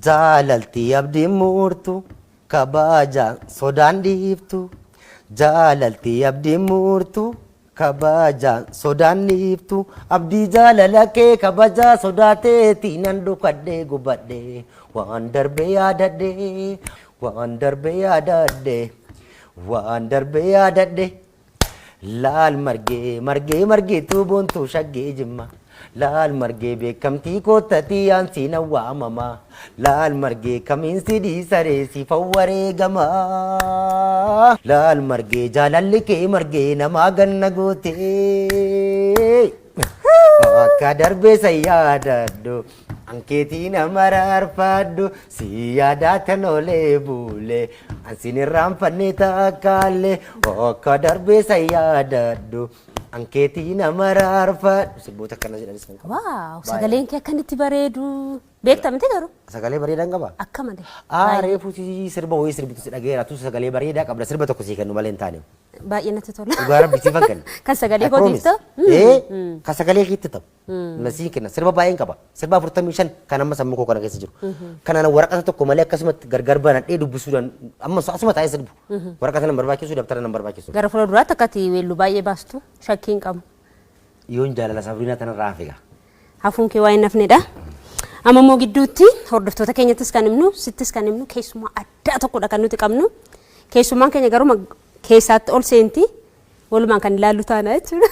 Jaalalti abdiin murtu kabajaan sodaan dhiiftu. Jaalalti abdiin murtu kabajaan sodaan dhiiftu. Abdii jaalala kee kabajaa sodaateeti nan dhukadhee gubadhee waan darbe yaadadhee waan darbe yaadadhee waan darbe yaadadhee. Laal margee margee margeetuu boontuu shaggee jimma. Laal margee beekamtii koottatii aansii nan waamama. Laal margee kamiin si dhiisaree si fawwareegama. Laal margee jaalalli kee margee namaa ganna gootee. Akka darbee san yaadadhu ankeetii nama raarfadhu si yaadaa tan oolee buule ansin irraanfanne takkaalle akka darbee san yaadadhu ankeetii nama raarfadhu. Sirboota akkana jedhanis kan qabu. Waaw, sagaleen kee akkanitti bareedu. Beekta miti garuu? Sagalee bareedaan qaba. Akka malee. Aa, reefu si sirba wayii sirbitu si dhageera tu sagalee bareedaa qabda, sirba tokko sii kennu malee hin taane. Baay'ee natti tola. Dhugaa rabbi siif kenna. Kan sagalee I kootiif promise. ta'u? Ee, kan sagalee keetti ta'u. Na sii kenna. Sirba baay'een qaba. Sirba 45 kan amma sammuu koo kana keessa jiru. Kanaan waraqata tokko malee akkasumatti gargar banadhee dubbisuudhaan amma asuma taa'ee sirbu. Waraqata nan barbaachisu, dabtara nan barbaachisu. Gara fuula duraatti akka ati weelluu baay'ee baastu shakkii hin qabu. Yoon jaalala Sabriinaa tanarraa hafe gaa. Hafuun kee waa hin hafnedha. Amma immoo gidduutti hordoftoota keenyattis kan himnu, sittis kan himnu, keessummaa addaa tokkodha kan nuti qabnu. Keessummaan keenya garuma keessaatti ol seenti. Walumaan kan ilaallu taana jechuudha.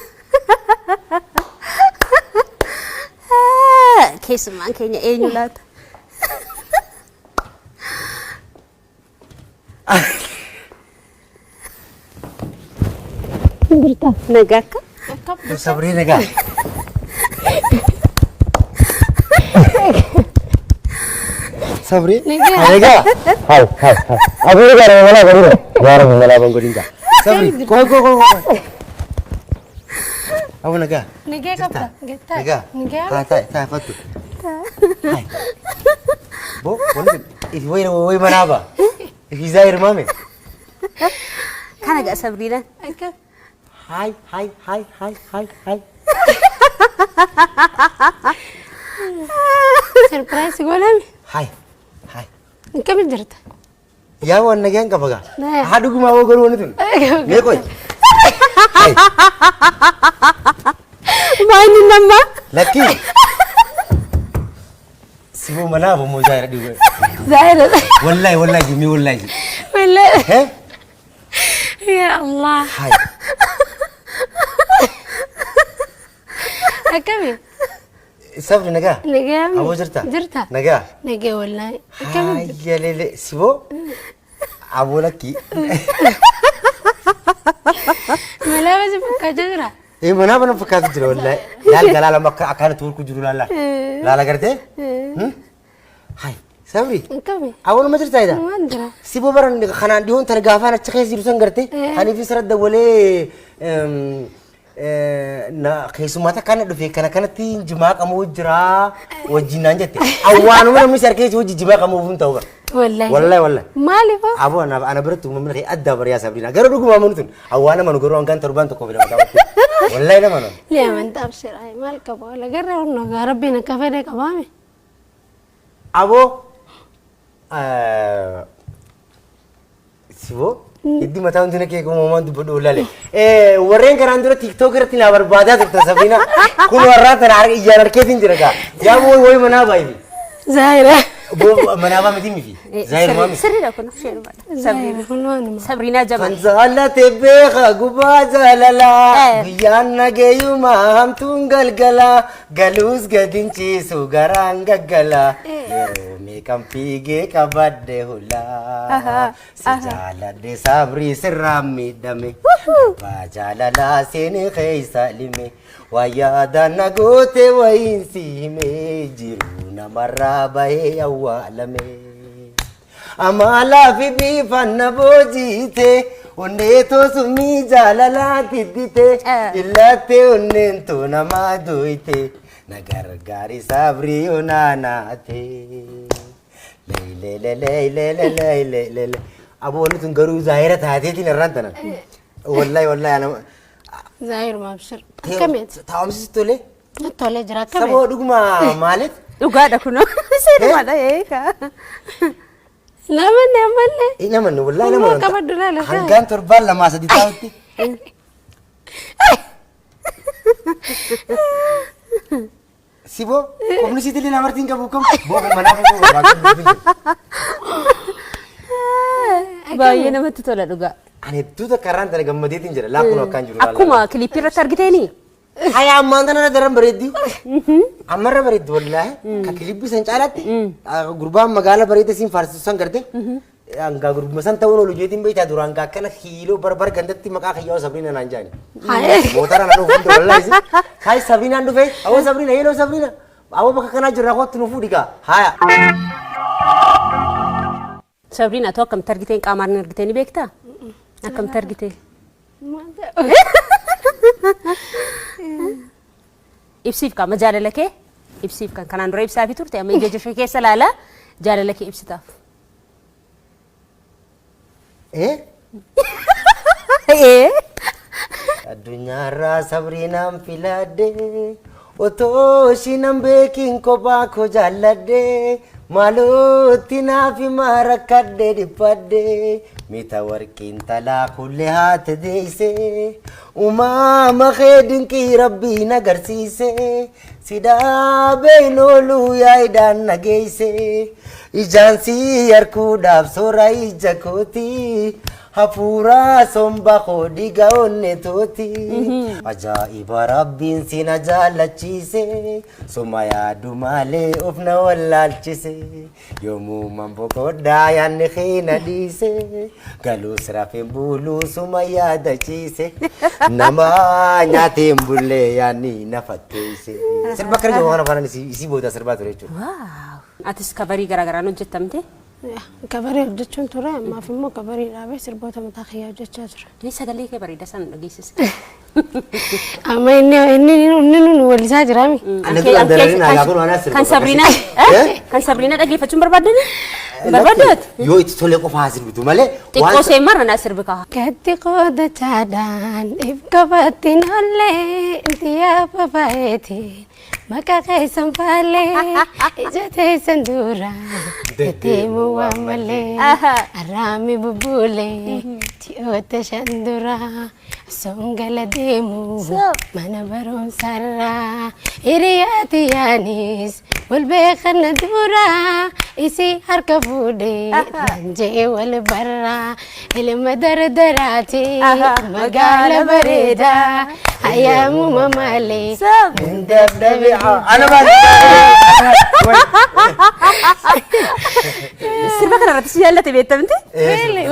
Keessummaan keenya eenyu laata? Jirta nagaa akka? Sabrii nagaa. Sabrii. Nagaa. Hai hai hai. Abuu gaara malaa godhina. Gaara malaa ban godhinga. Sabrii. Koi koi koi koi. Abuu nagaa. Nigee qabda. Gettaa. Nagaa. Nigee. Haa taa'e taa'e fattu. Hai. Bo wanti kun ifi wayi wayi manaa ba. Ifi zaahir maame. Kana gaa Sabriinaan. Akka. Hai hai hai hai hai hai. Surprise godhame. Hai hai. Akkamitti jirta? Yaa waan nagaan qaba gaa. Naa. Haa dhugumaa hoo garuu wanti tun. Mee qoy. Hai. Maayini namaa? Lakkii. Siboo manaa moo zaahira dhibee. Zaahira. Wallahi wallahi jimii wallahi. Wallahi. Hee? Ya Allah. Hai. Akkami? Sabri nagaa. Nagee. Aboo jirta? Jirta. Nagaa. Nagee wallahi. Akkamitti? Hayya lele siboo. Aboo lakkii. Malaa si fakkaachaa jira. Ee, manaa mana fakkaatu jira wallahi. Laal galaa lama akka akkaanatti warku jiru laala. Laala gartee? Hai Sabri. Akkami? Aboo nama jirtaa jedha. Waan jira. Siboo baran kanaan dhiyoon tana gaafaan achi keessa jiru san gartee. Kaniif sirra dawwalee na keessummaa takka na dhufe kana kanatti jimaa qamuu jira wajjin naan jette. Awwaanuma namni si harkee wajjin jimaa qamuuf hin ta'u bara. Wallahi. Wallahi wallahi. Maaliif? Aboo ana biratti uumamni kee adda bariyaa Sabriina. Garuu dhugumaa amanu tun awwaana manu garuu hangaan torbaan tokko fedha mataa wajjin. Wallahi nama nanu. Ni amantaa abshira. Maal qaba? Wala garee hundaa rabbiin akka fedhe qabaame. Aboo Siboo hiddi mataa hundina kee uumamaan dubbadhu wallaalee. Warreen kanaan dura TikTok irratti naa barbaadaa turtan Sabriina kun warraa tana iyyaan harkeetiin jira gaa. Yaa boo wayi manaa baay'ee. Zaahira. Boo manaa baa miti mifi. Zaahir maami. Sirriidha kun ishee dhumaadha. Zaahira kun waanuma. Sabriinaa Jamal. Kan jaalate beeka gubaa jaalalaa Eh. guyyaan nageeyuma hamtuun galgalaa galuus gad hin ciisu garaan gaggalaa yeroo meeqan fiigee qabadhe hulaa si jaaladhe sabrii sirraan miidhame abbaa jaalalaa seene keessa lime waa yaadaan na goote wayiin si hime jiru namarraa bahee awwaalame. Amaalaa fi bifaan na boojiite onnee toosumii jaalalaa diddite illattee onneen too namaa doyte na gargaari sabrii onaanaate. Leelelelelelelelelele. Aboo wanni tun garuu zaahira taateetiin irraan tanan. Wallahi wallahi ana. Zaahiruma abshir. Akkamitti? Taa'umsi tolee. Tolee jira akkamitti? Saboo dhuguma maaliif? Dhugaadha kunoo. Seenumaadha eegaa. Namanne ammallee. Hin amanne, wallaahi nama Humna qabaddu laala. Hangaan torbaan lamaa sadi taa'utti. Siboo qubni siitillee namartiin qabu kam boo kun manaa fuudhuu barbaadu. Baay'ee namatti tola dhugaa. Ani hedduu takka irraan tana gammadeetiin jira. Laa kun akkaan jiru. Akkuma kilippii irratti argiteeni. Haya, ammaan tana daran bareeddi. Ammarra bareeddi wallaahi. Ka kilippii san caalaatti gurbaan magaala bareeda siin faarsisu san garte. Hangaa gurbuma san ta'uun oolu jeetiin beektaa, duraan gaa akkana kiiloo barbar gandatti maqaa kiyyaa Sabriina naan jaani. Mootara na dhufu hunda wallaahi. Hayi, Sabriinaan dhufe. Awwa Sabriina, hello Sabriina. Awwa bakka kanaa jirra, kottu nu fuudhi gaa. Haya. Sabriin, atoo akkamitti argiteen, qaamaan argitee ni beektaa? Akkamitti argitee? Ibsiif qaama jaalala kee ibsiif, kan kanaan dura ibsaafi turte amma ija ishee keessa ilaalaa jaalala kee ibsitaaf. Eh? Ee. Addunyaarraa Sabriinaan filadhe, otoo ishiin beekin kophaa koo jaalladhe. Maalootti naaf himaa, rakkadhe, dhiphadhe. Mita warqiin talaa kullee haate deeyse, uumama kee dinqii rabbiin agarsiise. Sidhaabeen ooluu yaayidhaan nageeyse, ijaan si harkuudhaaf soora ija kooti, hafuura somba koo dhiiga onne tooti. Ajaa'iba rabbiin si na jaallachiise, suma yaadu malee of na wallaalchise. Yoomuuman boqodhaa, yaadni kee na dhiise, galuus rafeen buluu suma yaadachiise, nama nyaateen bullee yaadni na fatteesse. Sirba akkana jiru waan afaan isii booda sirbaa ture jechuudha. Wow. Atis coverii garaagaraan hojjettamte. Coverii hojjechuun ture, ammaaf immoo coverii dhaabee sirboota mataa kiyyaa hojjechaa jira. Ni sagalee kee bareeda sana dhageessise. Amma inni inni nu wallisaa jiraami. Ani duraan darariin aadaa kun waan sirba Kan Sabriinaa Eh? Kan Sabriinaa dhageeffachuun barbaaddani? Barbaaddaati? Yoo itti tole qofaa sirbitu malee. Xiqqoo seemarra naa sirbi kaa. Gatti qoodachaadhaan if qabattiin ollee inti yaa babaeeti maqaa keessan faalee ija teessan dura deddeemu waan malee arraami bubbulee ji'oota 5 dura osoon gala deemu mana barumsaarraa hiriyaati yaanis wal beekanna dura isii harka fuudhee naan jee wal barraa ilma dardaraati magaala bareedaa ayyaamuma malee. Ana maal? Sirba kana irratti si jaallate beektamti?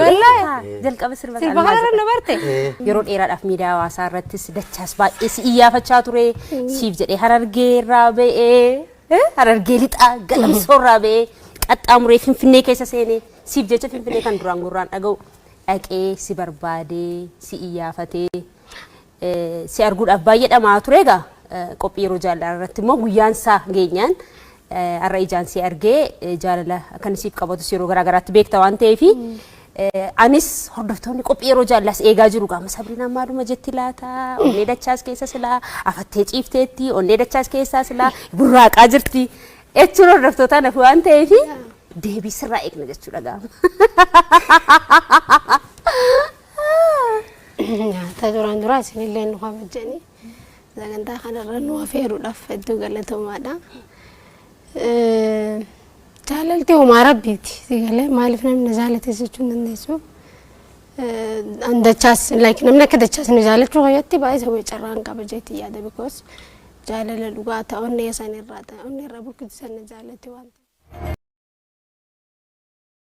Wallaahi. Jalqaba sirba Sirba kana irra na barte. Yeroo dheeraadhaaf miidiyaa hawaasaa irrattis dachaas baay'ee si iyyaafachaa ture. Siif jedhee Harargee irraa ba'ee, Harargee lixaa Galamsoo irraa ba'ee qaxxaamuree Finfinnee keessa seenee, siif jecha Finfinnee kan duraan gurraan dhaga'u dhaqee si barbaadee si iyyaafatee si arguudhaaf baay'ee dhamaa ture. Egaa qophii yeroo jaalalaa irratti immoo guyyaan isaa geenyaan har'a ijaan si argee, jaalala akkan siif qabatus yeroo garaa garaatti beekta waan ta'eefi, anis hordoftoonni qophii yeroo jaalalaas eegaa jiru. Gaama Sabriinaan maaluma jetti laata? Onnee dachaas keessa silaa afattee ciifteetti, onnee dachaas keessaa silaa burraaqaa jirti jechuun hordoftootaan hafu waan ta'eefi, deebii sirraa eegna jechuudha gaama. Nyaata duraan duraa isinillee nu kabajanii sagantaa kanarra nu afeeruudhaaf hedduu galatoomaadha. Jaalalti homaa rabbiiti. Sigalee maaliif namni na jaalate jechuu hin dandeessu. An dachaas, like, namni akka dachaas na jaalachuu fayyatti baay'ee isa carraan qaba jeetti yaada, because jaalala dhugaa ta'a onnee san irraa ta'a onnee irraa burkitisan na jaalate waan ta'eef.